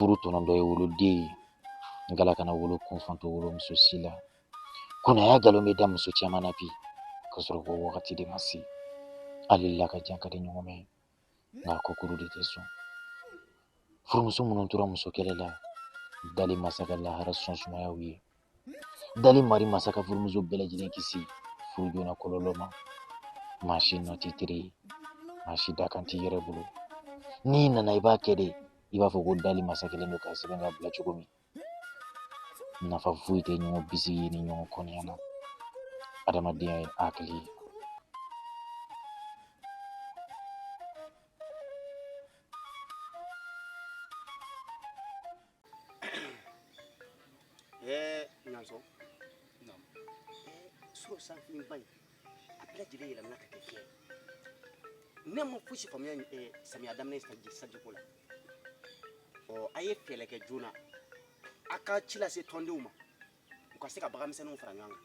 Furu tɔnɔ dɔ ye woloden ye, nkala kana wolo kunfanto wolomuso si la. Kunnaya nkalon bɛ da muso caman na bi, ka sɔrɔ ko wagati de ma se. Hali lakajan ka di ɲɔgɔmɛ ye, nka kɔkuru de tɛ sɔn. Furumuso minnu tora muso kɛlɛ la, dali masa ka lahara sɔn sumayaw ye. Dali mari masa ka furumuso bɛɛ lajɛlen kisi furu joona kɔlɔlɔ ma. Maa si nɔ t'i tere ye, maa si dakan t'i yɛrɛ bolo. N'i nana i b'a kɛ de i b'a fɔ ko dali masa kɛlen don k'a sɛbɛn ka bila cogo min. Nafa foyi tɛ ɲɔgɔn bisigi ni ɲɔgɔn kɔniya na. Adamadenya ye hakili ye. Ɛɛ ɲansɔ surɔ sanfiɲɛba in a bɛɛ lajɛlen yɛlɛmana ka kɛ fiɲɛ ye. Ne ma fosi faamuya samiya daminɛ sanjiko la. Ɔ a ye fɛɛrɛ kɛ joona a ka ci lase tɔndenw ma u ka se ka baganmisɛnninw fara ɲɔgɔn kan.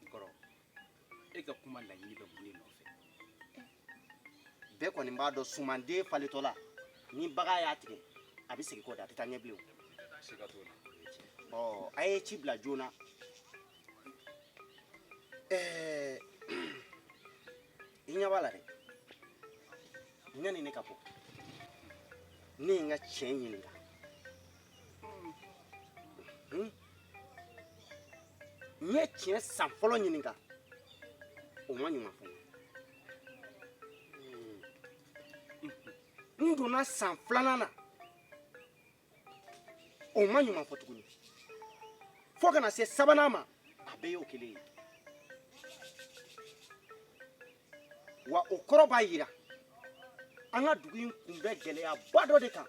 N kɔrɔ, e ka kuma laɲini bɛ mun de nɔfɛ? Bɛɛ kɔni b'a dɔn sumanden falentɔ la ni bagan y'a tigɛ a bɛ segin kɔ de, a tɛ taa ɲɛ bilen. Siga t'o la. Ɔ a ye ci bila joona. Ɛɛ i ɲɛ b'a la dɛ, yanni ne ka bɔ ne ye n ka cɛ ɲininka. N ye tiɲɛ san fɔlɔ ɲininka, o ma ɲuman fɔ n ye. N donna san filanan na, o ma ɲuman fɔ tuguni, fo ka na se sabanan ma, a bɛɛ y'o kelen ye. Wa o kɔrɔ b'a yira an ka dugu in kun bɛ gɛlɛyaba dɔ de kan.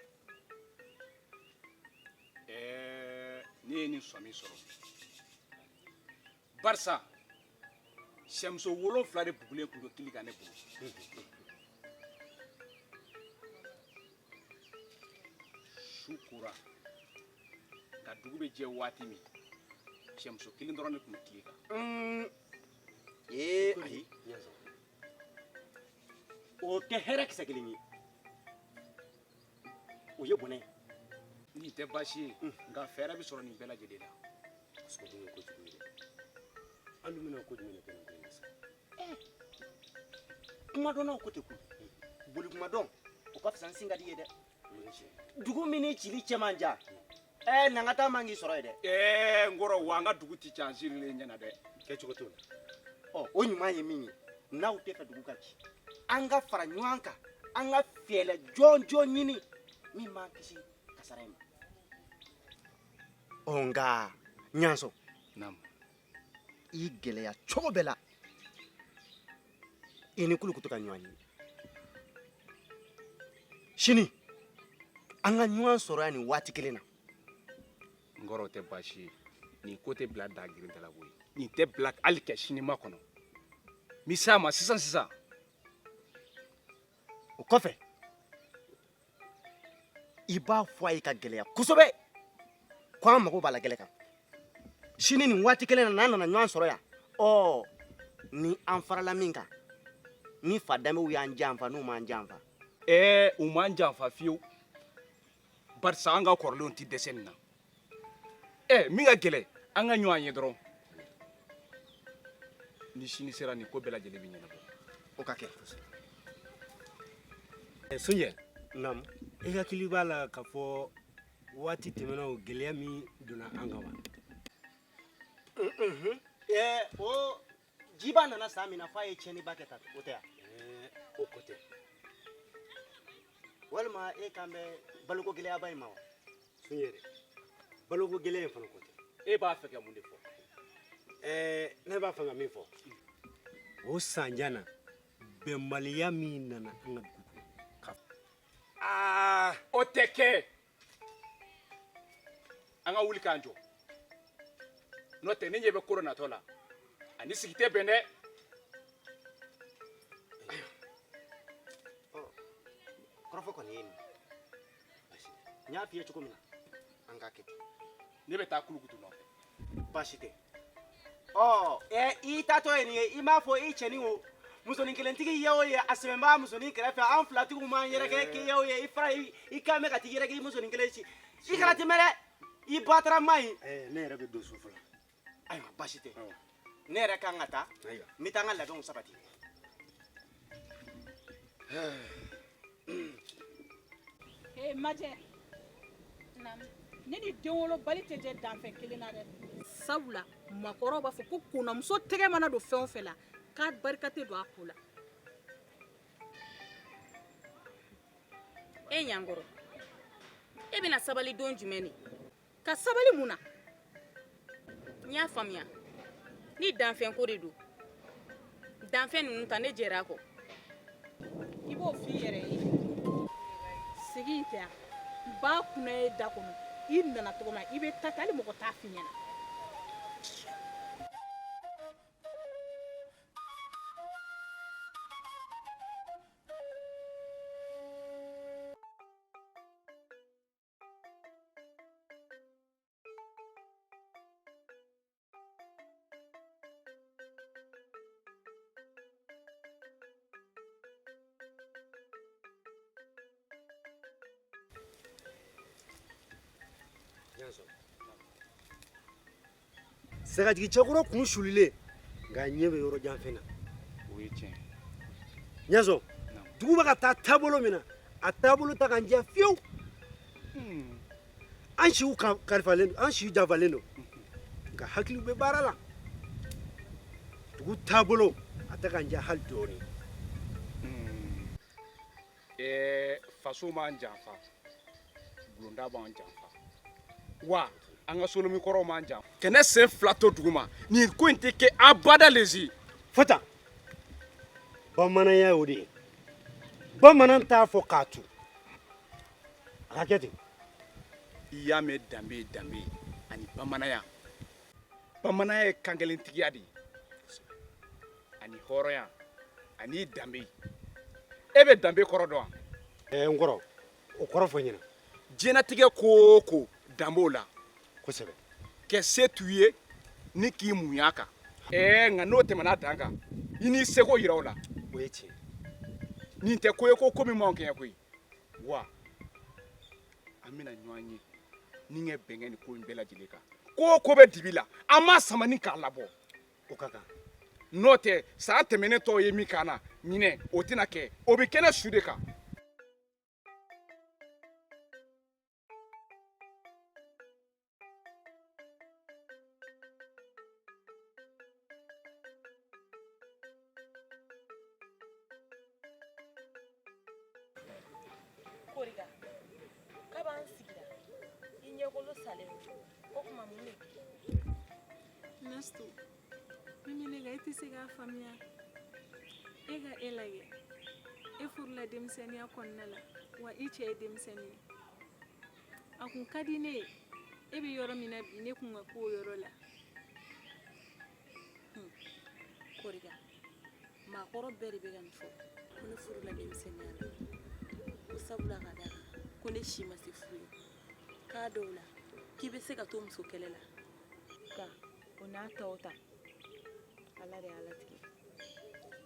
Ɛɛ, ne ye nin sɔmi sɔrɔ barisa sɛmuso 7 de bugulen tun don kili kan ne bolo. Su kora nka dugu bɛ jɛ waati min, sɛmuso kelen dɔrɔn de tun bɛ kili kan. Ee ayi, o tɛ hɛrɛ kisɛ kelen ye, o ye bɔnɛ ye. Nin tɛ baasi ye, nka fɛɛrɛ bɛ sɔrɔ nin bɛɛ lajɛlen la. Parce que dun ye kojugu ye dɛ. An dun bɛna ko jumɛn de kɛ nin ko in na sisan? Kumadɔnnaw ko ten koyi, boli kumadɔn o ka fisa n sin ka di ye dɛ. Dugu min ni cili cɛ man jan, ɛɛ na n ka taa man k'i sɔrɔ yen dɛ. Ɛɛ n kɔrɔ, wa an ka dugu ti ci an sirilen ɲɛna dɛ. Kɛcogo t'o la. Ɔ o ɲuman ye min ye, n'aw tɛ fɛ dugu ka ci, an ka fara ɲɔgɔn kan, an ka fɛɛrɛ jɔnjɔn ɲini min b'an kisi kasara in ma. Ɔ nka ɲansɔ, Naamu. i gɛlɛya cogo bɛɛ la i ni kulukutu ka ɲɔgɔn ye sini, an ka ɲɔgɔn sɔrɔ yan nin waati kelen na. N kɔrɔ, o tɛ baasi ye. Nin ko tɛ bila da girinta la koyi, nin tɛ bila hali kɛ sini ma kɔnɔ. N bɛ s'a ma sisan sisan. O kɔfɛ i b'a fɔ a ye ka gɛlɛya kosɛbɛ ko an mago b'a la gɛlɛ kan sini nin waati kelen na. N'an nana ɲɔgɔn sɔrɔ yan, ɔ ni an farala min kan, ni fa danbew y'an janfa, n'u m'an janfa. Ɛɛ, u m'an janfa fiyewu, barisa an ka kɔrɔlenw ti dɛsɛ nin na. Ɛ, min ka gɛlɛn, an ka ɲɔgɔn ye dɔrɔn. Ni sini sera, nin ko bɛɛ lajɛlen bɛ ɲɛnabɔ. O ka kɛ. Sunjɛ. Naamu. E hakili b'a la k'a fɔ waati tɛmɛna, o gɛlɛya min donna an kan wa? Ɛɛ, o jiba nana san min na f'a ye tiɲɛniba kɛ tan, o tɛ yan? O ko tɛ. Walima e kan bɛ baloko gɛlɛyaba in ma wa? Sunjɛ dɛ, baloko gɛlɛya in fana ko tɛ. E b'a fɛ ka mun de fɔ? Ɛɛ, ne b'a fɛ ka min fɔ, o sanjan na, bɛnbaliya min nana an ka dugu kɔnɔ ka Aa, o tɛ kɛ. An ka wuli k'an jɔ, n'o tɛ ne ɲɛ bɛ ko dɔ natɔ la, ani sigi tɛ bɛn dɛ. Kɔrɔfɔ kɔni ye nin ye, n y'a f'i ye cogo min na, an k'a kɛ ten. Ne bɛ taa kulukutu nɔfɛ. Baasi tɛ. Ɔ ɛ, i taatɔ ye nin ye, i m'a fɔ i cɛnin o Musonin kelentigi ye o ye, a sɛmɛ b'a musonin kɛrɛfɛ. An filatigiw m'an yɛrɛkɛ k'i ye o ye, i fara i kan bɛ ka t'i yɛrɛkɛ i musonin kelen si. I kana tɛmɛ dɛ, i batarama in. Ne yɛrɛ bɛ don so fɔlɔ. Ayiwa, baasi tɛ. Ne yɛrɛ kan ka taa. N bɛ taa n ka labɛnw sabati. Ee Majɛ, ne ni denwolobali tɛ jɛ danfɛn kelen na dɛ. Sabula maakɔrɔw b'a fɔ ko konnamuso tɛgɛ mana don fɛn o fɛn la, k'a barika tɛ don a ko la. E ɲankɔrɔ, e bɛna sabali don jumɛn de? Ka sabali mun na? N y'a faamuya, ni danfɛn ko de don, danfɛn ninnu ta, ne jɛra a kɔ. I b'o f'i yɛrɛ ye. Sigi in tɛ yan, n b'a kunna ye da kɔnɔ. I nana cogo min na, i bɛ taa ten, hali mɔgɔ t'a f'i ɲɛna. Sagajigi cɛkɔrɔ kun sulilen, nka ɲɛ bɛ yɔrɔ jan fɛn na. O ye tiɲɛ. Ɲɛsɔn, dugu bɛ ka taa taabolo min na, a taabolo tɛ ka n diya fiyewu. An siw kalifalen don, an siw janfalen don, nka hakiliw bɛ baara la. Dugu taabolo a tɛ ka n diya hali dɔɔni. Faso m'an janfa, bulonda b'an janfa, wa an ka solomi kɔrɔw m'an janfa. Kɛnɛ sen fila to duguma, nin ko in tɛ kɛ abada lezi. Fɔta, bamananya y'o de ye. Bamanan t'a fɔ k'a tu, a ka kɛ ten. I y'a mɛn, danbe danbe ani bamananya. Bamananya ye kankelentigiya de ye ani hɔrɔnya ani danbe. E bɛ danbe kɔrɔ dɔn wa? N kɔrɔ, o kɔrɔ fɔ n ɲɛna. Diɲɛnatigɛ ko o ko, dan b'o la. Kosɛbɛ. Kɛ se t'u ye ni k'i muɲa a kan. Nka n'o tɛmɛna dan kan, i n'i seko yira o la. O ye tiɲɛ. Nin tɛ ko ye ko min m'anw kɛɲɛ koyi. Wa an bɛna ɲɔgɔn ye ni ka bɛn kɛ nin ko in bɛɛ lajɛlen kan. Ko o ko bɛ dibi la, an b'a sama ni k'a labɔ. O ka kan. N'o tɛ, san tɛmɛnen tɔw ye min k'an na ɲinɛ, o tɛna kɛ. O bɛ kɛnɛ su de kan. Korika, kab'an sigira i ɲɛkolo salen don, o tuma mun de kɛ? Nastu, min bɛ ne kan, e tɛ se k'a faamuya. E ka e lajɛ, e furula denmisɛnninya kɔnɔna la, wa i cɛ ye denmisɛnnin ye. A kun ka di ne ye, e bɛ yɔrɔ min na bi, ne kun ka k'o yɔrɔ la. Korika, maakɔrɔ bɛɛ de bɛ ka nin fɔ ko ne furula denmisɛnninya la, ko sabula ka d'a kan ko ne si ma se furu ye, k'a dɔw la k'i bɛ se ka to muso kɛlɛ la. Nka o n'a tɔw ta, Ala de y'a latigɛ.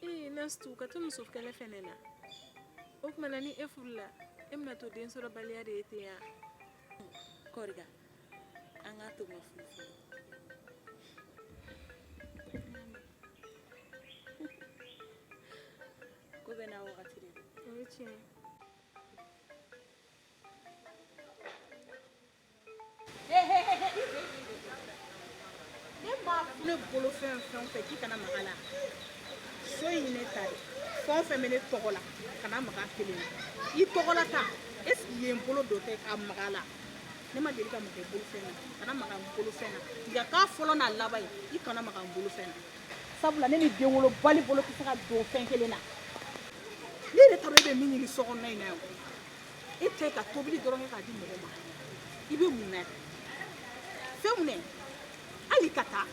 Ee Nastu, ka to muso kɛlɛ fɛnɛ na, o tuma na ni e furula, e bɛna to densɔrɔbaliya de ye ten ya? Korika, an k'a to n ka furu fɔlɔ. Ko bɛɛ n'a wagati de don. O ye tiɲɛ ye. Ne m'a ne bolo fɛn fɛn fɛ k'i kana maga la, so in ye ne ta de. Fɛn o fɛn bɛ ne tɔgɔ la, kana maga kelen na. I tɔgɔ la ta, est ce que i ye n bolo don tɛ ka maga la? Ne ma deli ka maga i bolo fɛn na, kana maga n bolo fɛn na. Nka k'a fɔlɔ n'a laban ye, i kana maga n bolo fɛn na. Sabula ne ni denwolobali bolo tɛ se ka don fɛn kelen na. Ne yɛrɛ t'a dɔn e bɛ min ɲini so kɔnɔna in na yan. E tɛ ka tobili dɔrɔn kɛ k'a di mɔgɔ ma. I bɛ mun na yan? Fɛn mun na? Hali ka taa,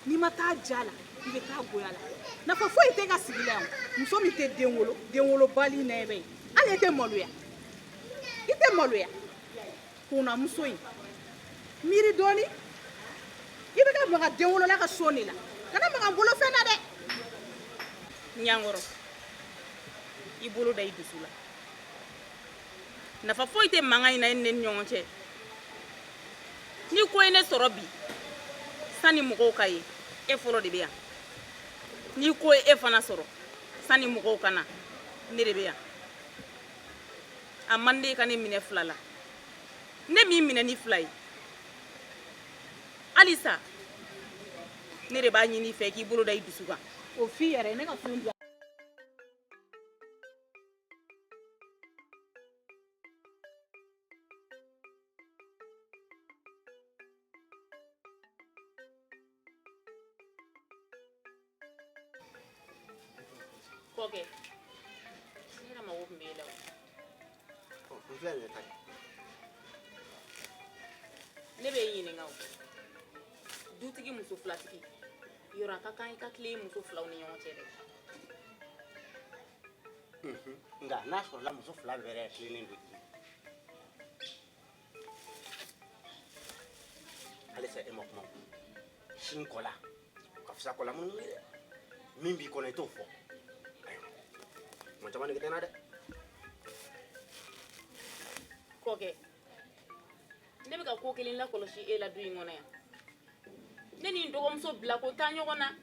n'i ma taa ja la, i bɛ taa goya la. Nafa foyi tɛ ka sigi la yan. Muso min tɛ den wolo, denwolobali na bɛ yen. Hali e tɛ maloya. I tɛ maloya. Kunnamuso in, miiri dɔɔni. I bɛ ka maga denwolola ka so de la. Kana maga n bolofɛn na dɛ. Ɲankɔrɔ, i bolo da i dusu la. Nafa foyi tɛ mankan in na e ni ne ni ɲɔgɔn cɛ. Ni ko ye ne sɔrɔ bi, sani mɔgɔw ka ye, e fɔlɔ de bɛ yan. Ni ko ye e fana sɔrɔ, sani mɔgɔw ka na, ne de bɛ yan. A man di e ka ne minɛ fila la. Ne m'i minɛ ni fila ye. Halisa, ne de b'a ɲini i fɛ k'i bolo da i dusu kan. O f'i yɛrɛ ye, ne ka so in di yan. Kɔkɛ, ne yɛrɛ mago tun b'e la o. N filɛ nin ye ta kɛ. Ne b'e ɲininka o. Dutigi muso filatigi, yɔrɔ a ka kan i ka tilen muso filaw ni ɲɔgɔn cɛ dɛ. Nka n'a sɔrɔla muso fila bɛɛ tilennen don i ye. Halisa e ma kuma o. Sin kɔ la, o ka fisa kɔla minnu ye dɛ. Min b'i kɔnɔ i t'o fɔ. Ayiwa, kuma caman nege tɛ n na dɛ. Kɔkɛ, ne bɛ ka ko kelen lakɔlɔsi e la du in kɔnɔ yan. Ne ni n dɔgɔmuso bila ko taa ɲɔgɔn na,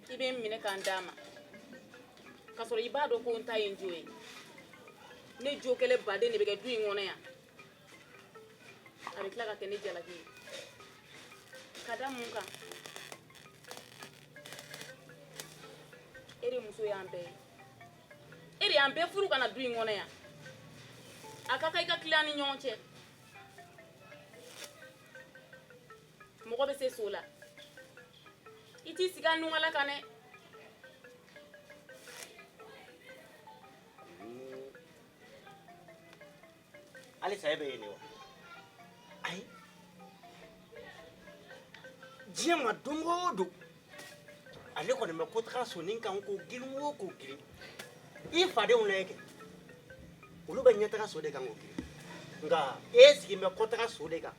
i bɛ n minɛ k'an d'a ma. K'a sɔrɔ i b'a dɔn ko n ta ye n jo ye. Ne jo kɛlɛ baden de bɛ kɛ du in kɔnɔ yan. A bɛ tila ka kɛ ne jalaki ye. Ka da mun kan? E de muso y'an bɛɛ ye. E de y'an bɛɛ furu ka na du in kɔnɔ yan. A ka kan i ka tila an ni ɲɔgɔn cɛ. Mɔgɔ bɛ se so la. I t'i sigi a nungala kan dɛ. Halisa e bɛ yen de wa? Ayi. Diɲɛ ma don o don, ale kɔni bɛ ko taga sonin kan k'o girin o k'o girin. I fadenw lajɛ kɛ, olu bɛ ɲɛtaga so de kan k'o girin. Nka e sigilen bɛ kɔtaga so de kan.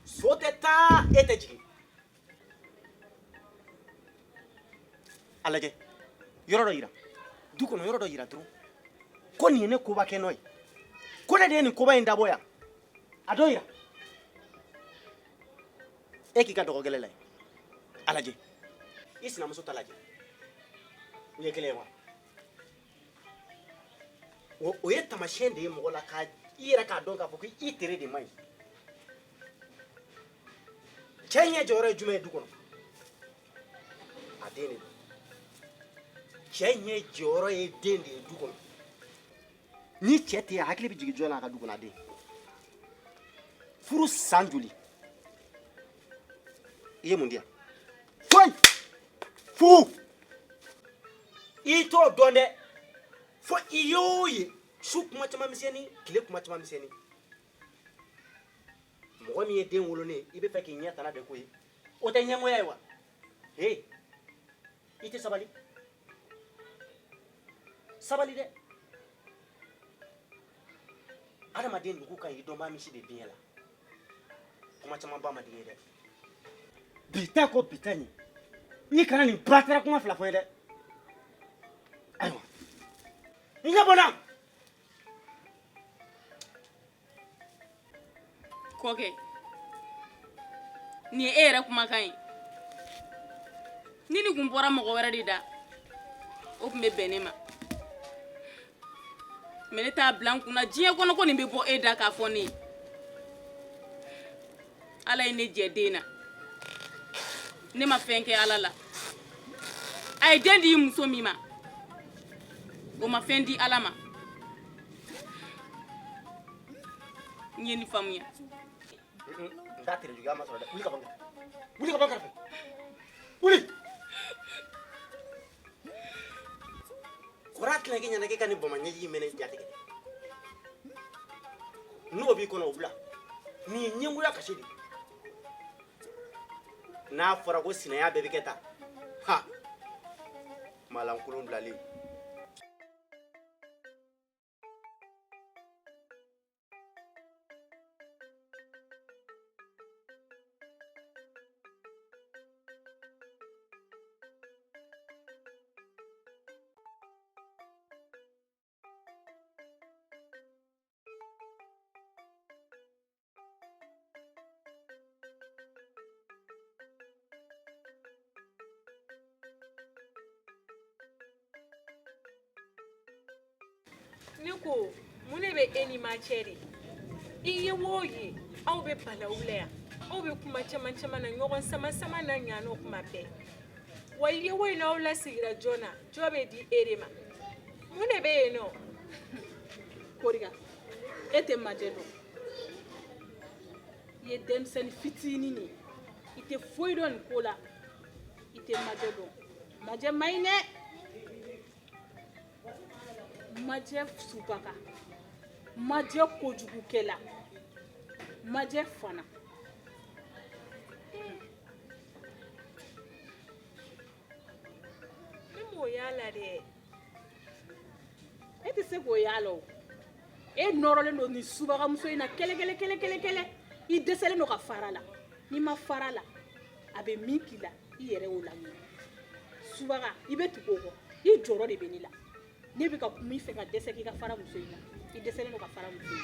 So tɛ taa, e tɛ jigin. A lajɛ, yɔrɔ dɔ yira, du kɔnɔ yɔrɔ dɔ yira dɔrɔn ko nin ye ne koba kɛ nɔ ye, ko ne de ye nin koba in dabɔ yan. A dɔ yira. E k'i ka dɔgɔ gɛlɛ lajɛ, a lajɛ, i sinamuso ta lajɛ, u ye kelen ye wa? O ye taamasiyɛn de ye mɔgɔ la, ka i yɛrɛ k'a dɔn k'a fɔ ko i tere de man ɲi. Cɛ ɲɛ jɔyɔrɔ ye jumɛn ye du kɔnɔ? A den de don. Cɛ ɲɛ jɔyɔrɔ ye den de ye du kɔnɔ. Ni cɛ tɛ yen, a hakili bɛ jigin jɔn na a ka du kɔnɔ? A den. Furu san joli? I ye mun di yan? Foyi! Fu! I t'o dɔn dɛ. Fo i y'o ye su kuma caman misɛnnin, tile kuma caman misɛnnin. Mɔgɔ min ye den wololen ye, i bɛ fɛ k'i ɲɛ tana de k'o ye. O tɛ ɲɛngoya ye wa? He, i tɛ sabali. Sabali dɛ. Adamaden nugu ka ɲi i dɔnbaa misi de biɲɛ la. Kuma caman ba man di n ye dɛ. Bi ta kɔ bi ta ɲɛ. I kana nin batara kuma fila fɔ n ye dɛ. Ayiwa. N ɲɛ bɔ n na. Kɔkɛ, nin ye e yɛrɛ kumakan ye. Ni nin kun bɔra mɔgɔ wɛrɛ de da, o tun bɛ bɛn ne ma. Mais ne t'a bila n kunna diɲɛ kɔnɔ ko nin bɛ bɔ e da k'a fɔ ne ye. Ala ye ne jɛ den na. Ne ma fɛn kɛ Ala la. A ye den di muso min ma, o ma fɛn di Ala ma. N ye nin faamuya. N t'a tere juguya ma sɔrɔ dɛ. Wuli ka bɔ n kɛrɛfɛ. Wuli ka bɔ n kɛrɛfɛ. Wuli. Kɔrɔ tɛna kɛ ɲɛna k'e ka nin bama ɲɛji in mɛnɛ jatigɛ dɛ. N'o b'i kɔnɔ o bila. Nin ye ɲɛngoya kasi de ye. N'a fɔra ko sinaya bɛɛ bɛ kɛ tan, ha, maalankolon bilalen. Ne ko mun de bɛ e ni ma cɛ de i ye o ye aw bɛ balawu la yan aw bɛ kuma caman caman na ɲɔgɔn sama sama na ɲanɔ kuma bɛɛ wa i ye o ye n'aw lasigira joona jɔ bɛ di e de ma mun de bɛ yen nɔ Korika e tɛ majɛ dɔn i ye denmisɛnnin fitinin de ye i tɛ foyi dɔn nin ko la i tɛ majɛ dɔn majɛ man ɲi dɛ majɛ subaga majɛ kojugukɛla majɛ fana ne m'o y'a la dɛ e tɛ se k'o y'a la o e nɔrɔlen don nin subagamuso in na kɛlɛ kɛlɛ kɛlɛ kɛlɛ kɛlɛ i dɛsɛlen don ka fara a la n'i ma fara a la a bɛ min k'i la i yɛrɛ y'o laɲini subaga i bɛ tugu o kɔ i jɔrɔ de bɛ ne la ne bɛ ka kuma i fɛ ka dɛsɛ k'i ka fara muso in na i dɛsɛlen don ka fara muso in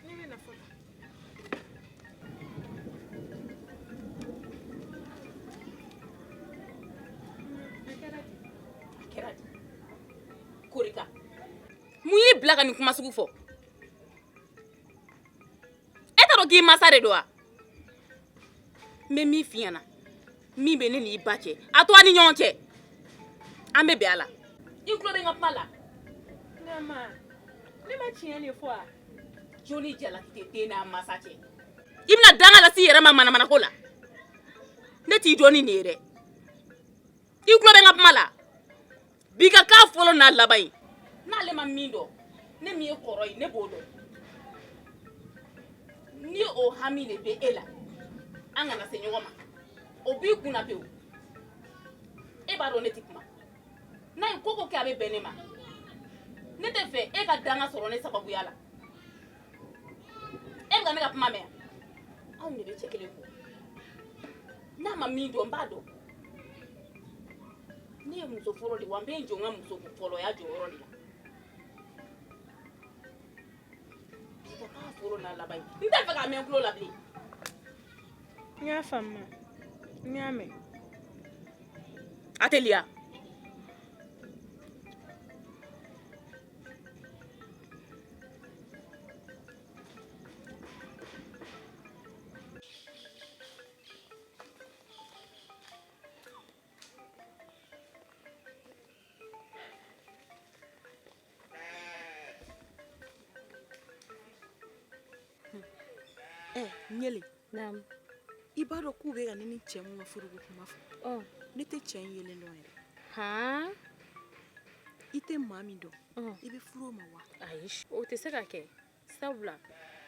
na ne bɛ na fɔlɔ a kɛra di a kɛra di korika mun y'i bila ka nin kuma sugu fɔ e t'a dɔn k'i masa de don wa n bɛ min f'i ɲɛna min bɛ ne n'i ba cɛ a to an ni ɲɔgɔn cɛ an bɛ bɛn a la i tulo bɛ n ka kuma la nka ma ne ma tiɲɛ de fɔ wa jo ni jalaki tɛ den n'a masa cɛ i bɛna danga lase i yɛrɛ ma manamanako la ne t'i dɔn ni nin ye dɛ i tulo bɛ n ka kuma la bi ka k'a fɔlɔ n'a laban ye n'ale ma min dɔn ne min ye kɔrɔ ye ne b'o dɔn ni o hami de bɛ e la an kana se ɲɔgɔn ma o b'i kun na pewu e b'a dɔn ne tɛ kuma n'a ye ko ko kɛ a bɛ bɛn ne ma ne tɛ fɛ e ka danga sɔrɔ ne sababuya la e bɛ ka ne ka kuma mɛn anw de bɛ cɛ kelen kɔ n'a ma min dɔn n b'a dɔn ne ye muso fɔlɔ de wa n bɛ n jɔ n ka muso fɔlɔya jɔyɔrɔ de la bi ka k'a fɔlɔ n'a laban ye n t'a fɛ k'a mɛn n tulo la bilen. N y'a faamu n y'a mɛn. A teliya. Ɲele Naamu. I b'a dɔn k'u bɛ ka ne ni cɛ min ka furuko kuma fɔ ne tɛ cɛ in yelen dɔn yɛrɛ. Han? I tɛ maa min dɔn i bɛ furu o ma wa? Ayi, o tɛ se ka kɛ sabula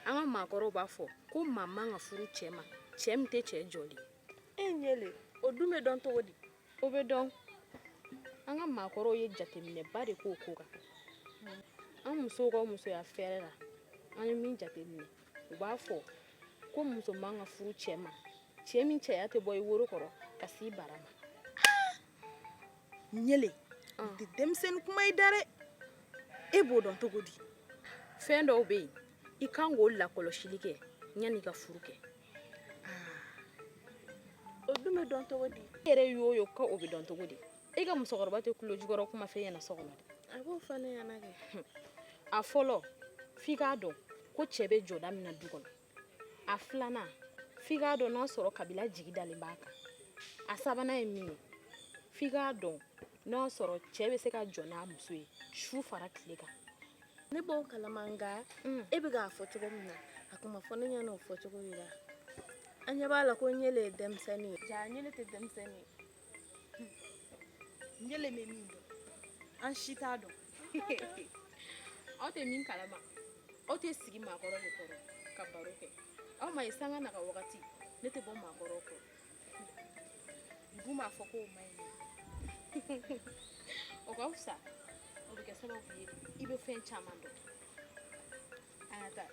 an ka maakɔrɔw b'a fɔ ko maa man ka furu cɛ ma cɛ min tɛ cɛ jɔlen ye. E Ɲele, o dun bɛ dɔn cogo di? O bɛ dɔn. An ka maakɔrɔw ye jateminɛba de k'o ko kan. An musow ka musoya fɛɛrɛ la, an ye min jateminɛ, u b'a fɔ ko muso man ka furu cɛ ma cɛ min cɛya tɛ bɔ i woro kɔrɔ ka s'i bara ma. Ɲele, nin tɛ denmisɛnnin kuma ye da dɛ. E b'o dɔn cogo di? Fɛn dɔw bɛ yen, i kan k'o lakɔlɔsili kɛ yanni i ka furu kɛ. O dun bɛ dɔn cogo di? E yɛrɛ y'o ye ko o bɛ dɔn cogo di? E ka musokɔrɔba tɛ tulo jukɔrɔ kuma f'e ɲɛna so kɔnɔ dɛ. A b'o fɔ ne ɲɛna kɛ. A fɔlɔ, f'i k'a dɔn ko cɛ bɛ jɔda min na du kɔnɔ. A filanan, f'i k'a dɔn n'a sɔrɔ kabila jigi dalen b'a kan. A sabanan ye min ye, f'i k'a dɔn n'a sɔrɔ cɛ bɛ se ka jɔ n'a muso ye su fara tile kan. Ne b'o kalama nka e bɛ k'a fɔ cogo min na a kun ma fɔ ne ɲɛna o fɔcogo de la. An ɲɛ b'a la ko Ɲele ye denmisɛnnin ye. Jaa Ɲele tɛ denmisɛnnin ye. Ɲele bɛ min dɔn an si t'a dɔn. Aw tɛ min kalama, aw tɛ sigi maakɔrɔ de kɔrɔ ka baro kɛ. Aw ma ye sanga n'a ka wagati, ne tɛ bɔ maakɔrɔw kɔrɔ. U dun b'a fɔ k'o man ɲi. O ka fisa, o bɛ kɛ sababu ye i bɛ fɛn caman dɔn. An ka taa.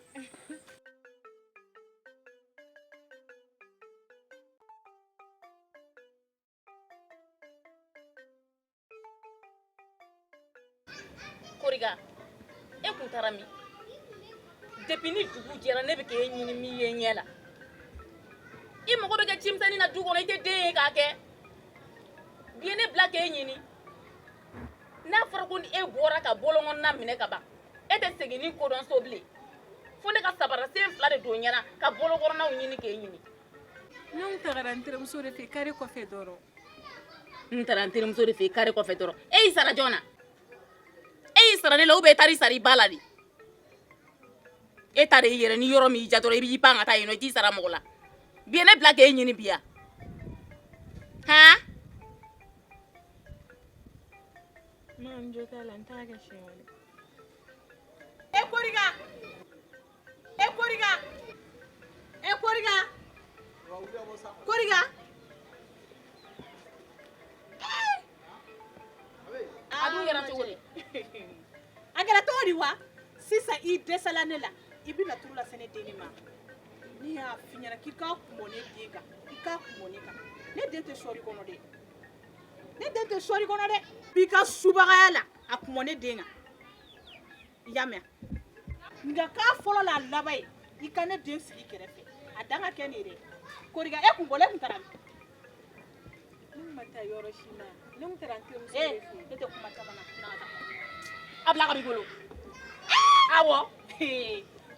Koriga, e kun taara min? Depuis ni dugu jɛra ne bɛ k'e ɲini min ye ɲɛ la. I mago bɛ kɛ cimisɛnnin na du kɔnɔ i tɛ den ye k'a kɛ. Bi ye ne bila k'e ɲini. N'a fɔra ko ni e bɔra ka bɔlɔnkɔnɔna minɛ ka ban, e tɛ segin ni kodɔn so bilen. Fo ne ka sabara sen fila de don ɲɛna ka bɔlɔnkɔnɔnaw ɲini k'e ɲini. Ne kun tagara n terimuso de fɛ kare kɔfɛ dɔrɔn. N taara n terimuso de fɛ kare kɔfɛ dɔrɔn. E y'i sara jɔn na? E y'i sara ne la ou bien e taara i sara i ba la de? E ta de y'i yɛrɛ ni yɔrɔ min y'i diya dɔrɔn i b'i pan ka taa yen nɔ, i t'i sara mɔgɔ la. Bi ye ne bila k'e ɲini bi yan. Han? Ma, n jo t'a la, n t'a kɛ siɲɛ wɛrɛ. E Korika! E Korika! E Korika! Korika! A dun kɛra cogo di? A kɛra cogo di wa? Sisan i dɛsɛla ne la, i bɛna turu lase ne den de ma. Ne y'a f'i ɲɛna k'i k'a kun bɔ ne den kan, i k'a kun bɔ ne kan. Ne den tɛ sɔɔri kɔnɔ dɛ. Ne den tɛ sɔɔri kɔnɔ dɛ. B'i ka subagaya la, a kun bɔ ne den kan. I y'a mɛn? Nka k'a fɔlɔ n'a laban ye, i ka ne den sigi kɛrɛfɛ. A dan ka kɛ nin ye dɛ. Korika, e kun bɔla, e kun taara min? Ne kun ma taa yɔrɔ si la. Ne kun taara n terimuso Eh, de fɛ yen. ne tɛ kuma caman na. Na ka taa. A bila ka b'i bolo. Awɔ.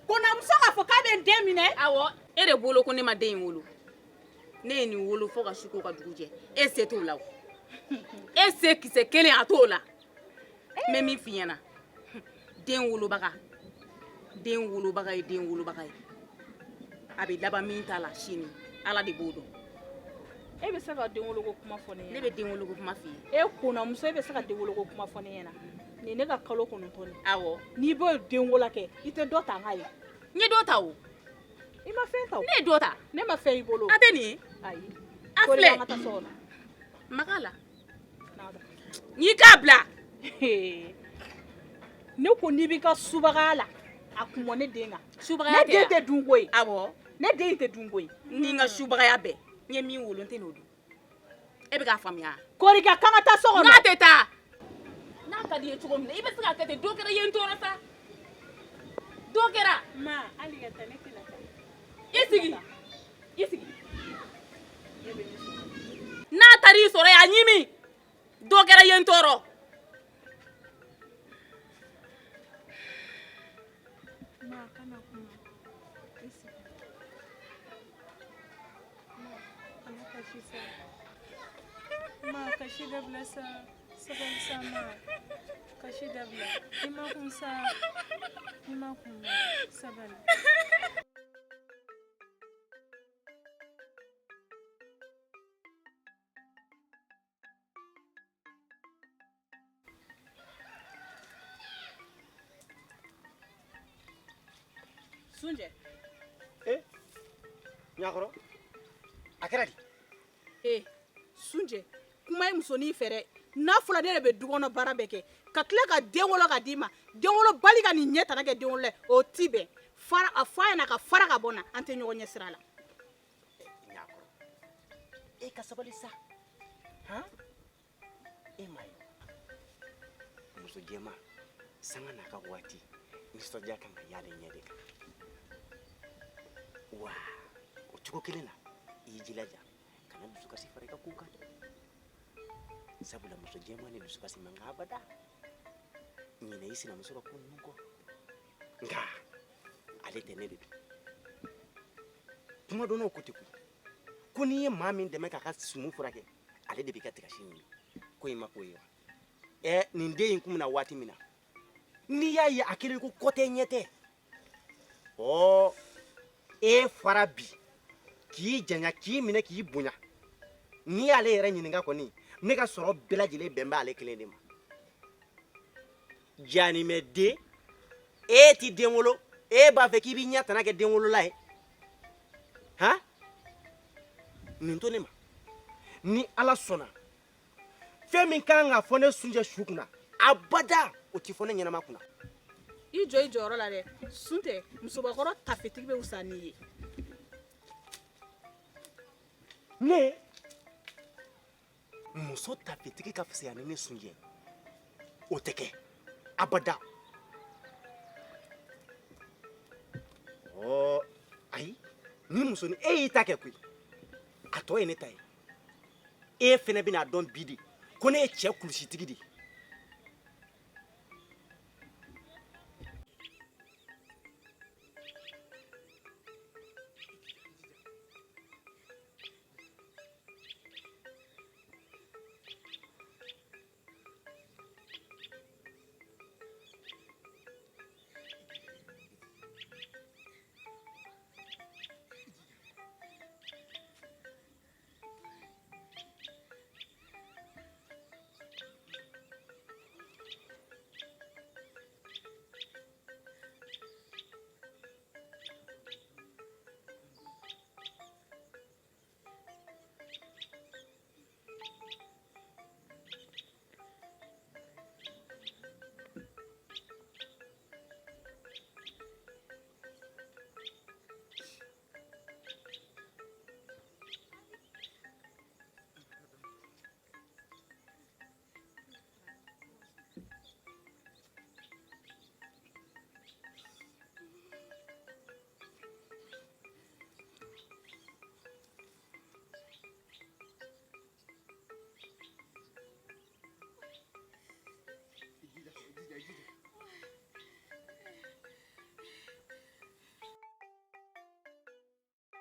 Konamuso k'a fɔ k'a bɛ n den minɛ. Awɔ. E de bolo ko ne ma den in wolo. Ne ye nin wolo fo ka su ko ka dugu jɛ. E se t'o la o. E se kisɛ kelen a t'o la. N bɛ min f'i ɲɛna. Den wolobaga. Den wolobaga ye den wolobaga ye. A bɛ laban min ta la sini, Ala de b'o dɔn. E bɛ se ka den woloko kuma fɔ ne ɲɛna. Ne bɛ den woloko kuma f'i ye. E konamuso, e bɛ se ka den woloko kuma fɔ ne ɲɛna. Nin ye ne ka kalo 9 ye. Awɔ. N'i b'o den wolo kɛ, i tɛ dɔ ta n ka ye. N ye dɔ ta o. I ma fɛn ta o. Ne ye dɔ ta. Ne ma fɛn i bolo. A tɛ nin ye. Ayi. A Kori, filɛ. an ka taa so kɔnɔ. Maga la. Na ka taa. N'i k'a bila. Ne ko n'i b'i ka subagaya la, a kun bɔ ne den kan. Subagaya Ne den tɛ tɛ dun koyi. Awɔ. Ne den tɛ dun koyi. Ni n ka subagaya bɛɛ, n ye min wolo n tɛ n'o dun. E bɛ k'a faamuya? Korika, k'an ka taa so kɔnɔ. N'a tɛ taa. N'a ka di i ye cogo min na, i bɛ se k'a kɛ ten. Dɔ kɛra i ye n tɔɔrɔ sa. Dɔ kɛra. Ma, hali ka taa, ne tɛna taa. I sigi. I sigi. N'a taara i sɔrɔ yen, a ɲimi. Dɔ kɛra i ye n tɔɔrɔ. Ma, kana kuma. I sigi. Ma, kana kasi sa. Ma, kasi dabila sa. Sabali sa, ma. Kasi dabila. I ma kun sa. I ma kun ma. Sabali. Sunjɛ. Eh, ɲakɔrɔ, a kɛra di? Ee, Sunjɛ, kuma ye musonin fɛ dɛ. N'a fɔra ne de bɛ du kɔnɔ baara bɛɛ kɛ, ka tila ka den wolo ka d'i ma, den wolobali ka nin ɲɛ tana kɛ den wolo ye, o ti bɛn. Fara a fɔ a ɲɛna ka fara ka bɔ n na, an tɛ ɲɔgɔn ɲɛ sira la. Ɲakɔrɔ, e ka sabali sa. Han? E m'a ye muso jɛman sanga n'a ka waati nisɔndiya kan ka y'ale ɲɛ de kan. Wa o cogo kelen na, i y'i jilaja kana dusukasi fara i ka kow kan dɛ. Sabula muso jɛman ni dusukasi man kan abada. Ɲinɛ i sinamuso ka ko ninnu kɔ. Nka ale tɛ, ne de don. Kumadɔnnaw ko ten koyi, ko n'i ye maa min dɛmɛ k'a ka sumu furakɛ, ale de b'i ka tigasi ɲimi. Ko in ma k'o ye wa? Ɛ, nin den in kun bɛna waati min na, n'i y'a ye a kɛlen ko kɔ tɛ ɲɛ tɛ. Ɔ, e fara bi k'i janya, k'i minɛ, k'i bonya. N'i y'ale yɛrɛ ɲininka kɔni, ne ka sɔrɔ bɛɛ lajɛlen bɛn b'ale kelen de ma. Janimɛ den, e ti den wolo, e b'a fɛ k'i b'i ɲɛ tana kɛ den wolola ye. Han, nin to ne ma. Ni Ala sɔnna, fɛn min kan ka fɔ ne Sunjɛ su kunna, abada o ti fɔ ne ɲɛnama kunna. I jɔ i jɔyɔrɔ la dɛ. Sun tɛ, musobakɔrɔ tafetigi bɛ wusa n'i ye. Ne muso tafetigi ka fisaya ni ne Sunjɛ, o tɛ kɛ abada. Ɔ ayi, ni muso ni e y'i ta kɛ koyi, a tɔ ye ne ta ye. E fɛnɛ bɛna dɔn bi de ko ne ye cɛ kulusitigi de ye.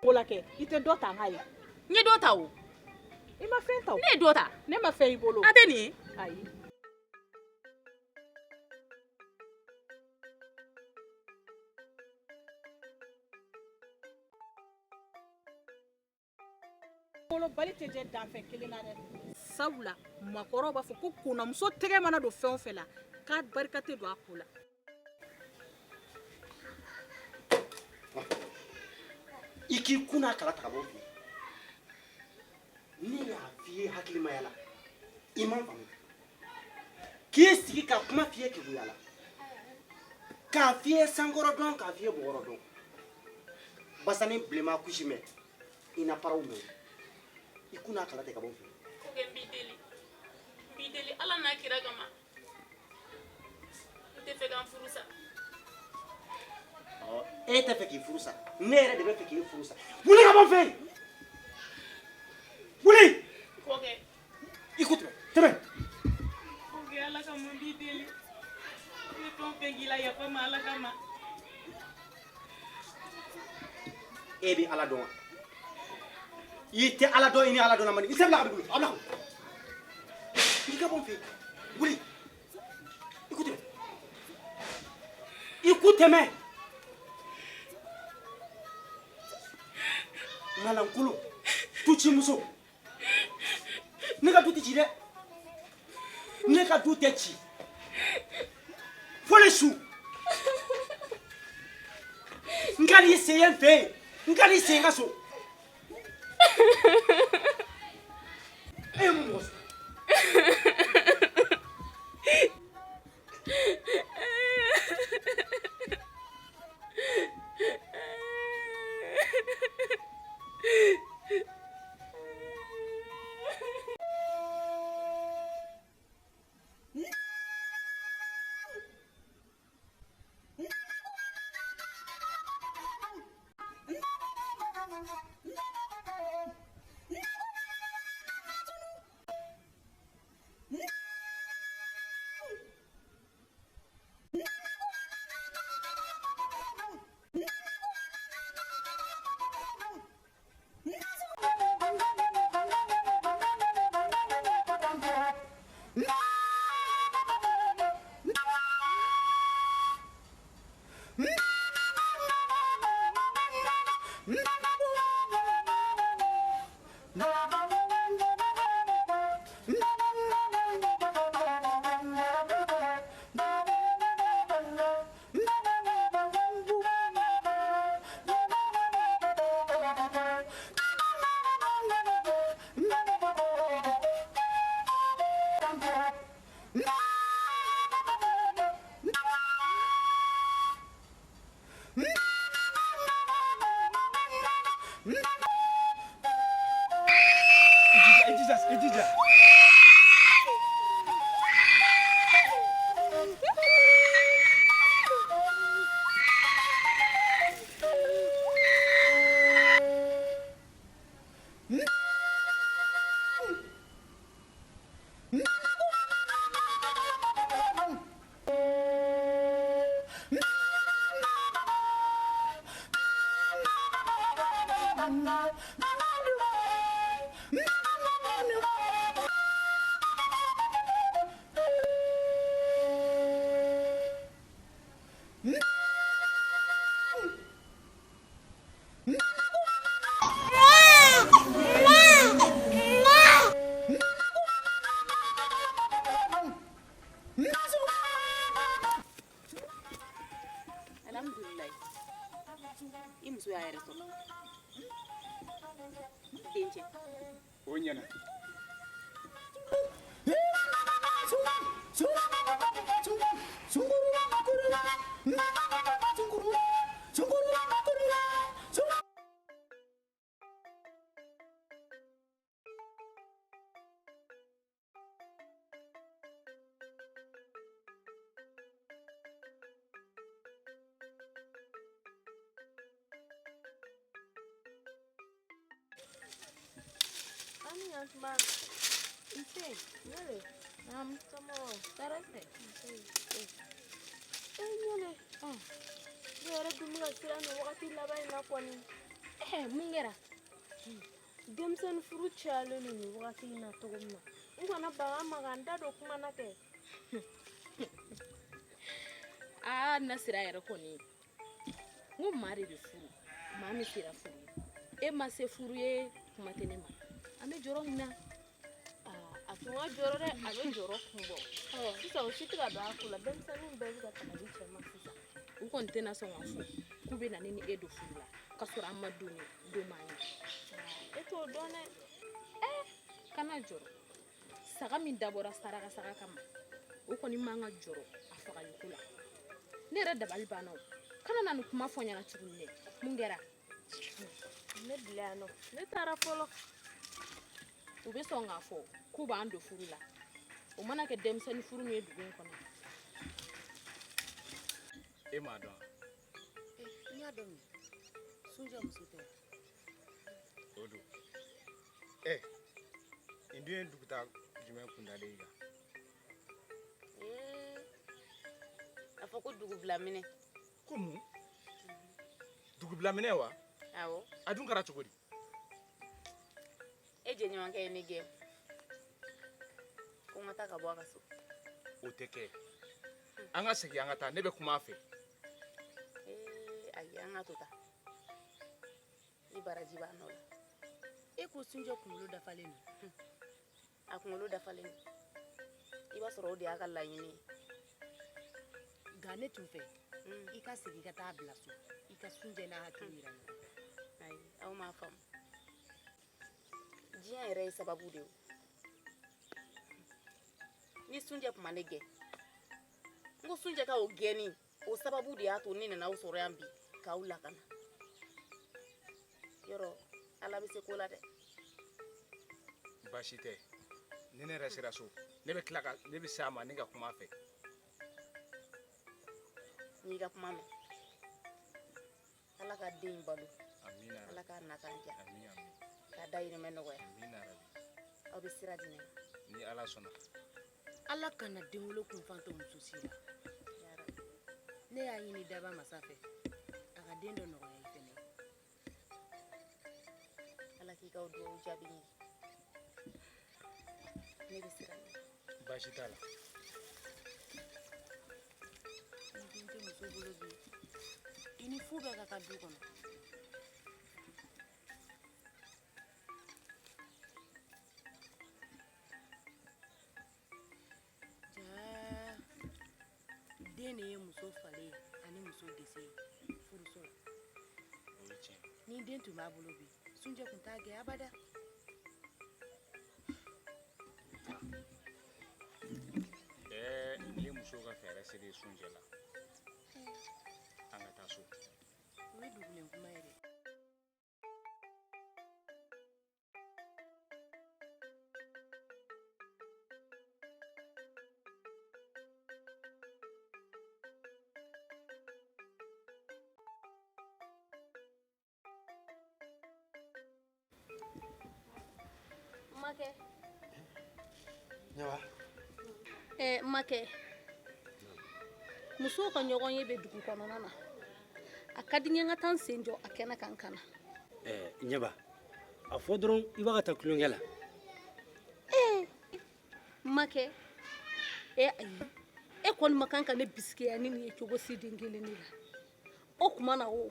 Ko la kɛ i tɛ dɔ ta n ka ye. N ye dɔ ta o. I ma fɛn ta o. Ne ye dɔ ta. Ne ma fɛn i bolo. A tɛ nin ye. Ayi. Wolobali tɛ jɛ danfɛn kelen na dɛ. Sabula maakɔrɔw b'a fɔ ko konnamuso tɛgɛ mana don fɛn o fɛn la k'a barika tɛ don a ko la. I k'i kun n'a kala ta ka bɔ n fɛ ne y'a f'i ye hakilimaya la i ma n faamu k'i sigi ka kuma f'i ye keguya la k'a f'i ye sankɔrɔ dɔn k'a f'i ye bɔgɔrɔ dɔn basani bilenma kusi mɛn i na paraw mɛn i kun n'a kala tɛ ka bɔ n fɛ. Kɔkɛ n b'i deli n b'i deli ala n'a kira kama n tɛ fɛ ka n furu sa. E tɛ fɛ k'i furu sa ne yɛrɛ de bɛ fɛ k'i furu sa wuli ka bɔ n fɛ yen wuli. Kɔkɛ i ko tɛmɛ tɛmɛ. Kɔkɛ ala kama n b'i deli n ye fɛn o fɛn k'i la yafa n ma ala kama. E bɛ ala dɔn wa i tɛ ala dɔn i ni ala dɔn man di i tɛ bila ka bɔ a bila i ka bɔ n fɛ yen wuli i ko tɛmɛ i ko tɛmɛ ŋalankolo tucimuso ne ka du tɛ ci dɛ ne ka du tɛ ci fo ne su n ka n'i sen ye n fɛ yen n ka n'i sen n ka so e ye mun mɔgɔ sugu. Alhamdulilayi i muso y'a yɛrɛ sɔrɔ dencɛ. O ɲɛna. Ani ɲantuma. Nse. Ɲele. Naamu. Somɔgɔw. Tɔɔrɔ tɛ. Nse. E ɲele. Ne yɛrɛ dun bɛ ka siran nin wagati laban in na kɔni. Ɛ mun kɛra? Denmisɛnnin furu cayalen don nin wagati in na cogo min na, n kana baga a ma ka n da don kuma na kɛ. Aa Nasira yɛrɛ kɔni, n ko maa de bɛ furu, maa min sera furu ye. E ma se furu ye, kuma tɛ ne ma. An bɛ jɔrɔ mun na? A tun ka jɔrɔ dɛ, a bɛ jɔrɔ kun bɔ. Sisan o si tɛ ka don a ko la, denmisɛnninw bɛɛ bɛ ka ta ka di cɛ ma sisan. U kɔni tɛna sɔn k'a fɔ k'u bɛ na ne ni e don furu la k'a sɔrɔ an ma don ye don m'an ye. E t'o dɔn dɛ. Kana jɔrɔ, saga min dabɔra saraka saga kama, o kɔni man ka jɔrɔ a fagaliko la. Ne yɛrɛ dabali banna o. Kana na nin kuma fɔ n ɲɛna tuguni dɛ. Mun kɛra? Ne bila yan nɔ, ne taara fɔlɔ. U bɛ sɔn k'a fɔ k'u b'an don furu la, o mana kɛ denmisɛnnin furu min ye dugu in kɔnɔ. E m'a dɔn? N y'a dɔn min, Sunjɛ muso tɛ. O don. Ɛ, nin dun ye dugutaa jumɛn kundalen ye kan? A fɔ ko dugubila minɛ. Ko mun? Dugubila minɛ wa? Awɔ. A dun kɛra cogo di? E jɛɲɔgɔnkɛ ye ne gɛn ko n ka taa ka bɔ a ka so. O tɛ kɛ. An ka segin an ka taa, ne bɛ kuma a fɛ. Ee ayi, an ka to tan. I baraji b'a nɔ la. E ko Sunjɛ kunkolo dafalen don. A kunkolo dafalen don. I b'a sɔrɔ o de y'a ka laɲini ye. Nka ne tun fɛ i ka segin ka taa bila so, i ka Sunjɛ n'a hakili yira ɲɔgɔn na. Ayi, aw m'a faamu. Diɲɛ yɛrɛ ye sababu de ye. Ni Sunjɛ tun ma ne gɛn, n ko Sunjɛ ka o gɛnni, o sababu de y'a to ne nana aw sɔrɔ yan bi k'aw lakana. Yɔrɔ Ala bɛ se ko la dɛ. Baasi tɛ. Ni ne yɛrɛ sera so, ne bɛ tila ka ne bɛ se a ma ne ka kuma a fɛ. N y'i ka kuma mɛn. Ala ka den in balo. Amina. Ala k'a nakan diya. Amin, amin. K'a dayirimɛ nɔgɔya. Amina rabi. Aw bɛ sira di ne ma. Ni Ala sɔnna. Ala kana denwolo kunfan to muso si la. Ne y'a ɲini daba masa fɛ, a ka den dɔ nɔgɔya i fɛnɛ. Ala k'i ka dugawu jaabi n ye. Ne bɛ sira ɲini. Baasi t'a la. Ni den tɛ muso bolo bi, i ni fu bɛɛ ka kan du kɔnɔ. Jaa, den de ye muso falen ye ani muso gese ye furuso la. O ye tiɲɛ. Ni den tun b'a bolo bi, Sunjɛ tun t'a gɛn abada. Ɛɛ, nin ye muso ka fɛɛrɛ selen ye Sunjɛ la. An ka taa so. O ye dugulen kuma ye dɛ. Makɛ. Ɲaba. Makɛ, musow ka ɲɔgɔn ye bɛ dugu kɔnɔna na. A ka di n ye n ka taa n sen jɔ a kɛnɛ kan ka na. Ɲaba, a fɔ dɔrɔn i b'a ka taa tulonkɛ la. Makɛ, ayi, e kɔni ma kan ka ne bisikiya ni nin ye cogo si den kelen ne la. O tuma na o,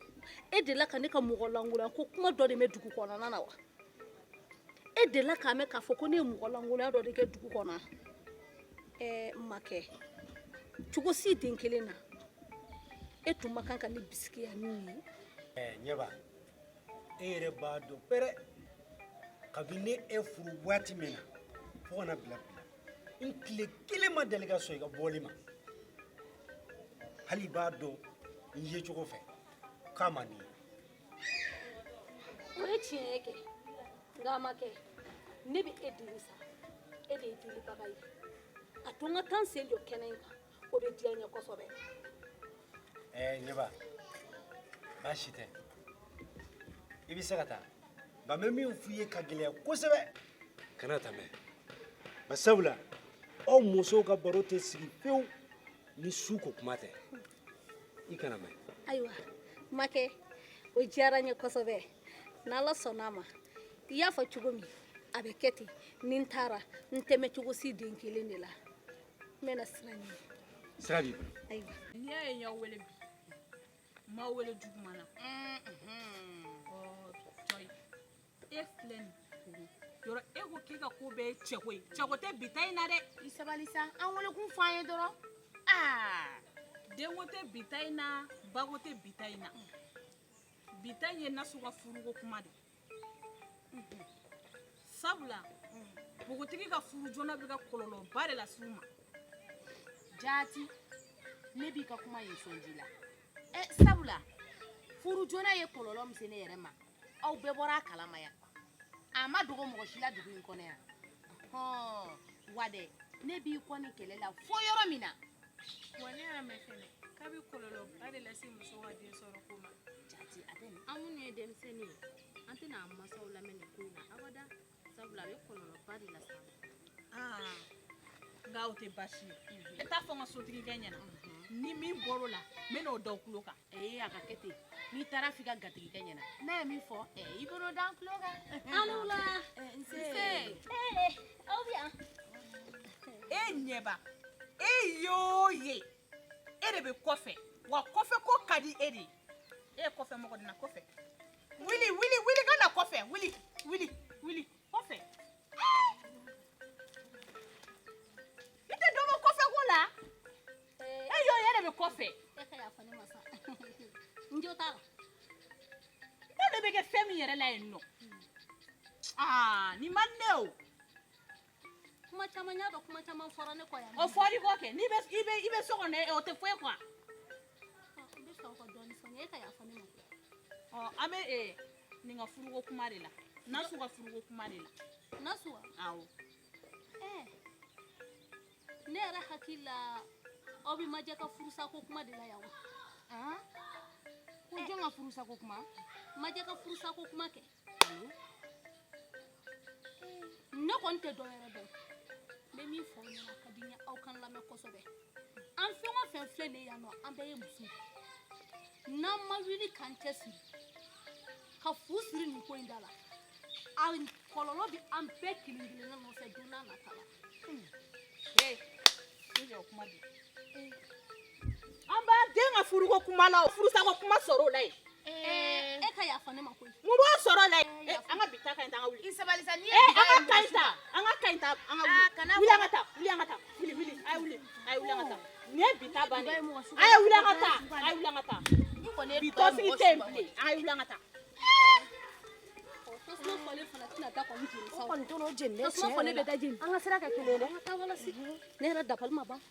e delila ka ne ka mɔgɔ lankolon ko kuma dɔ de mɛn dugu kɔnɔna na wa? E delila k'a mɛn k'a fɔ ko ne ye mɔgɔ lankolonya dɔ de kɛ dugu kɔnɔ? Makɛ, cogo si den kelen na, e tun ma kan ka ne bisikiya ni nin ye. Ɲɛba, e yɛrɛ b'a dɔn pɛrɛ, kabini ne e furu waati min na fo ka na bila bi la, n tile kelen ma deli ka sɔn i ka bɔli ma. Hali i b'a dɔn n ye cogo fɛ k'a man di n ye. O ye tiɲɛ ye kɛ, nka a ma kɛ. Ne bɛ e deli sa, e de ye delibaga ye. A to n ka taa n sen jɔ kɛnɛ in kan, o bɛ diya n ye kosɛbɛ. Ɲɛba, baasi tɛ, i bɛ se ka taa, nka n bɛ min f'i ye ka gɛlɛya kosɛbɛ, kana tɛmɛ. Bari sabula aw musow ka baro tɛ sigi fewu ni su ko kuma tɛ. I kana mɛn. Ayiwa, makɛ, o diyara n ye kosɛbɛ. N'ala sɔnna a ma, i y'a fɔ cogo min, a bɛ kɛ ten. Ni n taara, n tɛ mɛn cogo si den kelen de la. N bɛna sira ɲini. Sira b'i bolo. Ayiwa. N'i y'a ye n y'aw wele bi, n m'aw wele juguman na. Ɔ cɔyi, e filɛ nin yɔrɔ, e ko k'e ka ko bɛɛ ye cɛko ye. Cɛko tɛ bi ta in na dɛ. I sabali sa, an welekun fɔ an ye dɔrɔn. Aa, denko tɛ bi ta in na, bako tɛ bi ta in na. Bi ta in ye Nasu ka furuko kuma de ye. Sabula npogotigi ka furu joona bɛ ka kɔlɔlɔba de lase u ma. Jaati, ne b'i ka kuma in sɔn ji la. Ɛ, sabula furu joona ye kɔlɔlɔ min se ne yɛrɛ ma, aw bɛɛ bɔra a kalama yan. A ma dogo mɔgɔ si la dugu in kɔnɔ yan. Hɔn, wa dɛ, ne b'i kɔ nin kɛlɛ la fo yɔrɔ min na. Wa ne y'a mɛn fɛnɛ k'a bɛ kɔlɔlɔba de lase muso ka den sɔrɔ ko ma. Jaati, a tɛ nin. An minnu ye denmisɛnnin ye, an tɛna an masaw lamɛn nin ko in na abada, sabula a bɛ kɔlɔlɔba de lase an ma. Aa, nka o tɛ baasi ye. E t'a fɔ n ka sotigikɛ ɲɛna, ni min bɔr'o la, n bɛ n'o da o tulo kan. Ee, a ka kɛ ten. N'i taara f'i ka gatigikɛ ɲɛna, n'a ye min fɔ, i b'o da an tulo kan. Aw ni wula. Nse. Ee, aw bɛ yan. E ɲɛba, e y'o ye, e de bɛ kɔfɛ, wa kɔfɛ ko ka di e de ye. E ye kɔfɛ mɔgɔ de na kɔfɛ. Wuli, wuli, wuli ka na kɔfɛ. Wuli, wuli, wuli kɔfɛ. I tɛ dɔ bɔ kɔfɛ ko la. E y'o ye, e de bɛ kɔfɛ. E ka yafa ne ma sa, n jo t'a la. E de bɛ kɛ fɛn min yɛrɛ la yen nɔ. Aa, nin man di ne o. Kuma caman y'a dɔn, kuma caman fɔra ne kɔ yan. O fɔr'i kɔ kɛ, n'i bɛ i bɛ i bɛ so kɔnɔ, o tɛ fɔ e kɔ. N bɛ fɛ aw ka dɔɔnin fɔ n ye, e ka yafa ne ma. Ɔ, an bɛ nin ka furuko kuma de la, Nasu ka furuko kuma de la. Nasu wa? Awɔ. Ɛɛ, ne yɛrɛ hakili la aw bɛ Majɛ ka furusako kuma de la yan wa? Ko jɔn ka furusako kuma? Majɛ ka furusako kuma kɛ. Ne kɔni tɛ dɔ wɛrɛ dɔn. N bɛ min fɔ aw ɲɛna, a ka di n ye aw ka n lamɛn kosɛbɛ. An fɛn o fɛn filɛ nin ye yan nɔ, an bɛɛ ye muso ye. N'an ma wuli k'an cɛsiri ka fu siri nin ko in da la, a kɔlɔlɔ bɛ an bɛɛ kelen kelenna nɔfɛ don n'a nata la. Ee, ne jɔ kuma di. An b'a den ka furuko kuma la, o furusako kuma sɔrɔ o la yen. E ka yafa ne ma koyi. Mun b'o sɔrɔ la yen? An ka bi ta ka ɲi ta, an ka wuli. I sabali sa, n'i ye An bi ta ka ye ka ɲi mɔgɔ ta, an ka ka ɲi ta, an ka wuli. Wuli an ka taa, wuli an ka taa, wuli wuli, a ye wuli, a ye wuli an ka taa. Nin ye bi ta bannen ye. A ye wuli an ka taa, a ye wuli an ka taa. Bi tɔnsigi tɛ yen bilen, an ye wuli an ka taa. Tasuma fɔlen fana tɛna da kɔni jeni sa. O kɔni t'o jeni dɛ. Tasuma fɔlen bɛ da jeni. An ka sira kɛ kelen ye dɛ. An ka taa walasi. Ne yɛrɛ dabali ma ban.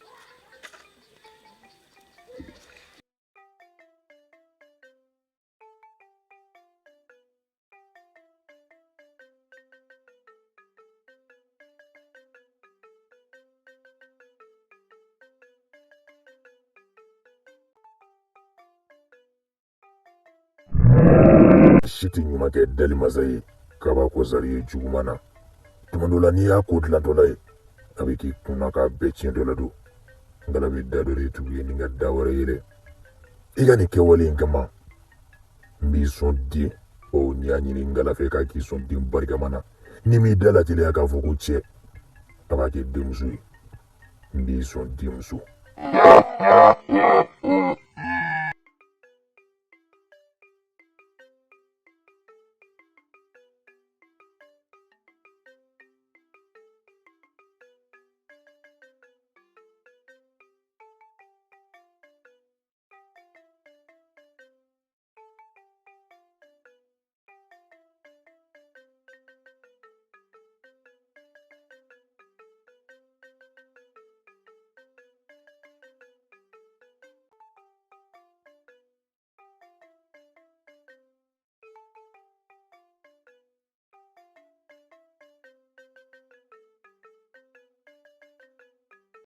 Si tɛ ɲuman kɛ dali masa ye kabako zari ye juguman na. Tuma dɔ la, n'i y'a ko dilantɔla ye, a bɛ k'i kunna k'a bɛɛ tiɲɛ dɔ la don nkala bɛ da dɔ de tugu ye ni ka da wɛrɛ yɛlɛ i ka nin kɛwale in kama. N b'i sɔn den o n'i y'a ɲini nkala fɛ k'a k'i sɔn den barikama na, n'i m'i da lateliya k'a fɔ ko cɛ, a b'a kɛ denmuso ye. N b'i sɔn denmuso.